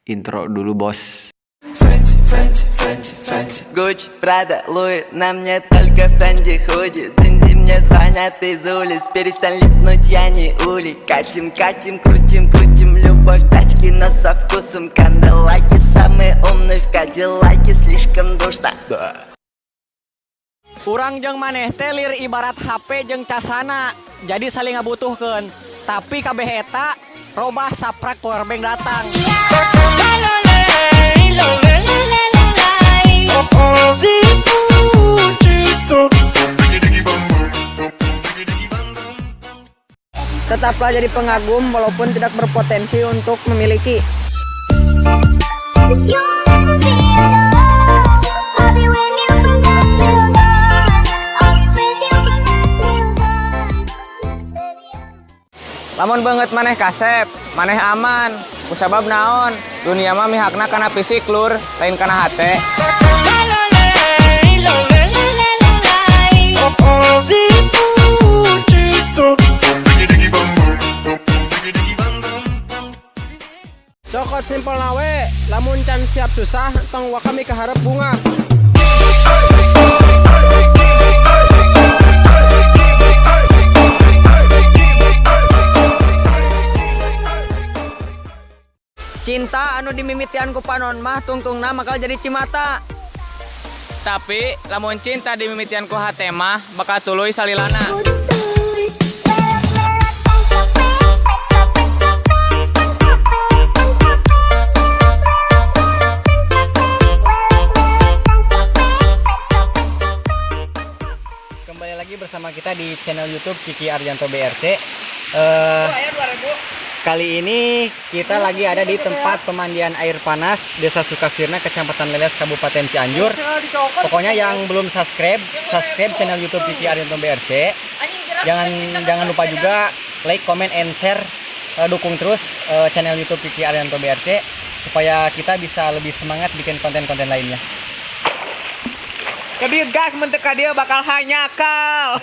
Intro dulu, bos. Fendi, Fendi, Fendi, Fendi. Гуччи, Прада, Луи, на мне только Фенди худи. Динди, мне звонят из улиц, перестань липнуть, я не улей. Катим, катим, крутим, крутим, любовь тачки, но со вкусом. Канделаки, самый умный в Кадиллаке, слишком душно. Urang jeung maneh teh lir ibarat HP jeung casana, jadi saling ngabutuhkeun. Tapi kabeh eta robah saprak powerbank datang. Tetaplah jadi pengagum walaupun tidak berpotensi untuk memiliki. You'll never be alone. I'll be with you from dusk till dawn. I'll be with you from dusk till dawn. Baby, I'm Lamun beungeut maneh kasep, maneh aman. Kusabab naon? Dunia mah mihakna kana fisik lur, lain kana hate. Cokot simpel nawe, lamun can siap susah, tong waka mikaharep bungah. Cinta anu dimimitian ku panon mah tungtungna bakal jadi cimata. Tapi lamun cinta dimimitian ku hate mah bakal tuluy salilana. Kembali lagi bersama kita di channel YouTube Kiki Aryanto BRC. Kali ini kita lagi ada di tempat pemandian air panas Desa Sukasirna, Kecamatan Leles, Kabupaten Cianjur. Pokoknya yang belum subscribe, subscribe channel YouTube Kiki Aryanto BRC. Jangan lupa juga like, comment, and share. Dukung terus channel YouTube Kiki Aryanto BRC supaya kita bisa lebih semangat bikin konten-konten lainnya. Jadi gas menteka dia bakal hanyakal.